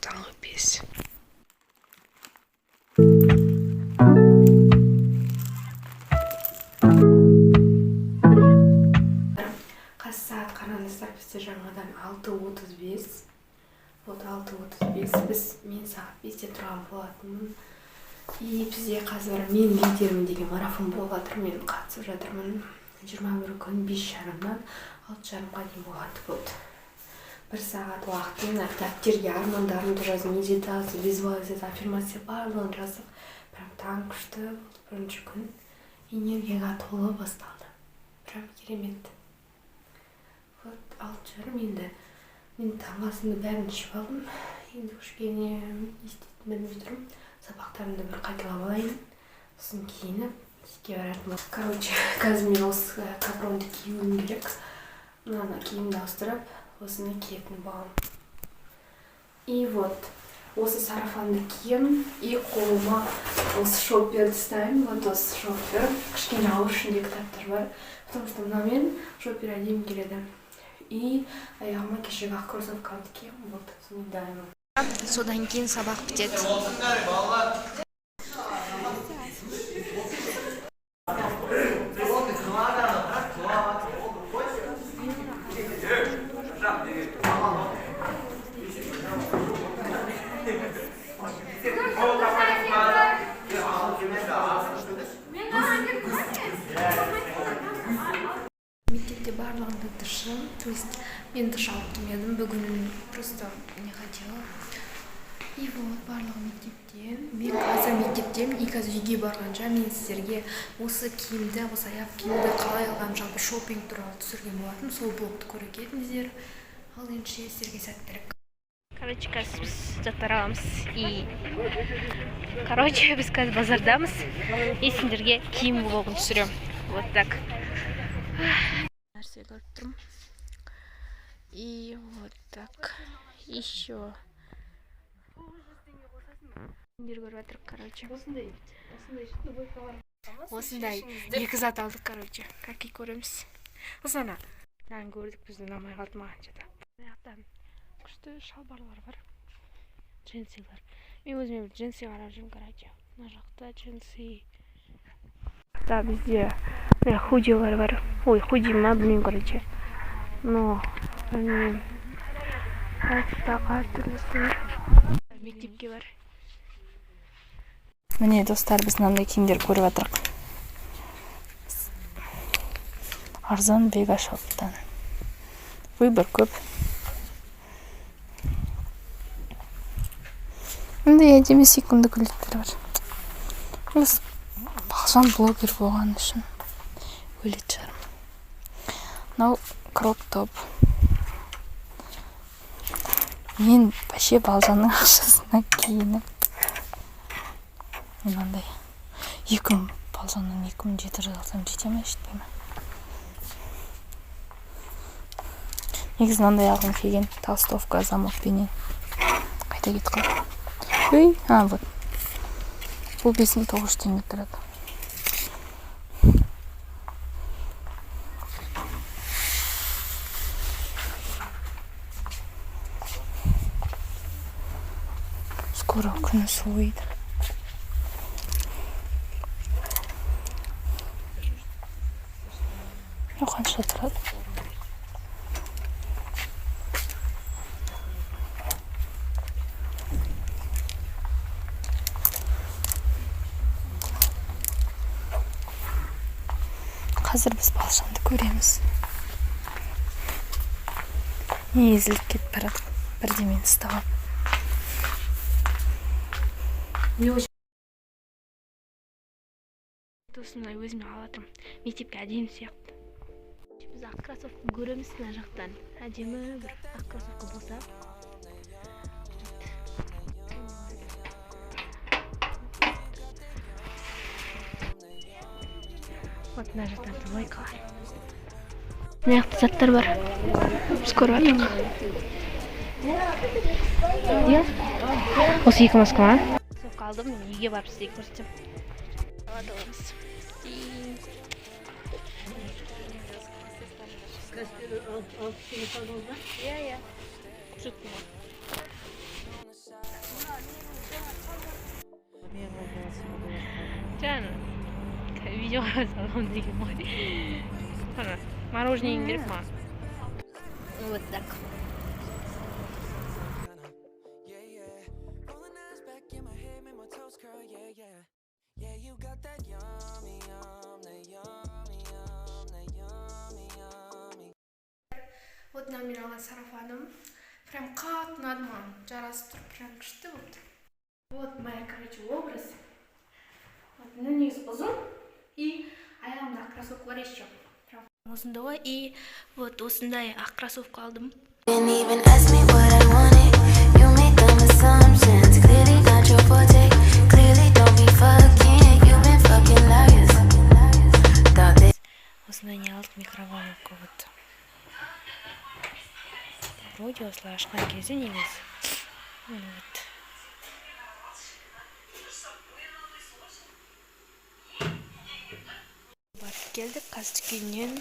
Таңғы 5. Қазір сағат қараңыздар, бізде жаңадан 6:35. Вот 6:35. Мен сағат 5-те тұрған болатынмын. И бізде қазір мен лидермін деген марафон болып жатыр. Мен қатысып жатырмын. 21 күн 5:30-нан 6:30-ға дейін болады. Вот. 1 сағат уақытын дәптерге армандарымды жазып, медитация, визуализация, аффирмация барлығын жазып, прям таң күшті болды. Бірінші күн энергияға толы басталды. Прям керемет. Вот 6:30 енді. Мен таңғы асымды бәрін ішіп алдым. Енді кішкене не істейтінімді білмей тұрмын. Сабақтарымды бір қайталап алайын. Сосын киініп мектепке баратын боламын. Короче, қазір мен осы капронды киюім керек. Мынаны киімді ауыстырып, осыны киетін боламын. И вот осы сарафанды киемін и қолыма осы шопперді ұстаймын. Вот осы шоппер. Кішкене ауыр, ішінде кітаптар бар. Потому что мынамен шоппер әдемі келеді. И аяғыма кешегі ақ кроссовкамды киемін. Вот, сонымен дайынмын. Содан кейін сабақ бітеді. Мектепте барлығында дш, то есть мен дш алып келмедім бүгін, просто не хотела. И вот барлығы мектепте. Мен қазір мектептемін и қазір үйге барғанша мен сіздерге осы киімді, осы аяқ киімді қалай алғаным, жалпы шопинг туралы түсірген болатынмын. Сол блогты көре кетіңіздер. Ал ендеше сіздерге сәттілік. Короче, қазір біз заттар аламыз. И короче, біз қазір базардамыз. И сендерге киім блогын түсіремін. Вот так. Нәрсе көріп тұрмын. И вот так. Еще. Сендер көріп жатыр, короче. Осындай екі зат алдық, короче. Как и көреміз. Сосын ана мынаны көрдік, бізді ұнамай қалды маған что-то. Мына жақта күшті шалбарлар бар. Джинсилар. Мен өзіме бір джинсы қарап жүрмін, короче. Мына жақта джинсы. Да, бізде мына худилар бар. Ой, худи ма, білмеймін, короче. Но, білмеймін. Тағы түрлісі бар. Мектепке бар. Міне, достар, біз мынандай киімдер көріп жатырық. Арзан Вега шоптан. Выбор көп. Мындай әдемі сүйкімді көйлектер бар. Осы Балжан блогер болған үшін өлетін шығармын. Мынау кроп топ. Мен вообще Балжанның ақшасына киініп мынандай 2000, Балжаннан 2700 алсам жете ме, жетпей ме? Негізі мынандай алғым келген, толстовка замокпенен. Қайда кетіп қалды? Ой, а, вот. Бұл 5900 теңге тұрады. Скоро күн суиды. Мынау қанша тұрады? Қазір біз Балжанды көреміз. Не езіліп кетіп барады, бірдемені ұстап алып. Осындай өзіме алып жатырмын. Мектепке әдемі сияқты. Біз ақ кроссовка көреміз мына жақтан. Әдемі бір ақ кроссовка болса. Вот мына жақтан двойкалар. Мына жақта заттар бар. Біз көріп жатырмыз. Осы екі маска ма? Кроссовка алдым, мен үйге барып сізге көрсетемін. Аламыз. Иә, иә. Көрсеттім ғой. Видеоға саламын деген ғой. Ана мороженое керек маған. Вот так. Yeah. Rolling eyes back in my head, make my toes curl, yeah. Yeah, you got that yummy, yum, that yummy, yum, that yummy, yummy. Вот мынау мен алған сарафаным, прям қатты ұнады маған, жарасып тұр, прям күшті болды. Вот моя, короче, образ. Вот мына негізі ұзын, и аяғымда ақ кроссовкалар еще, прям осындай ғой. И вот осындай ақ кроссовка алдым. Didn't even ask me what I wanted. You made dumb assumptions. Clearly not your forte. Clearly don't be fucking. You been fucking liars. Thought that. Осындай не алдық, микроволновка. Вот вроде осылай ашқан кезде негізі, вот. Барып келдік қазір дүкеннен.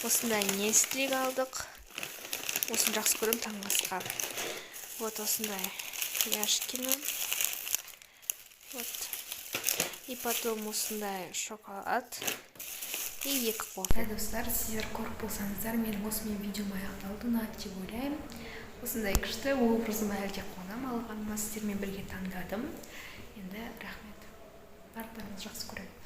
Осындай Несквик алдық, осыны жақсы көремін таңғы асқа. Вот осындай Яшкино, вот, и потом осындай шоколад и екі кофе. Достар, сіздер көріп болсаңыздар, менің осымен видеом аяқталды. Ұнады деп ойлаймын. Осындай күшті образыма әлі де қуанамын алғаныма, сіздермен бірге таңдадым. Енді рахмет, барлықтарыңызды жақсы көремін.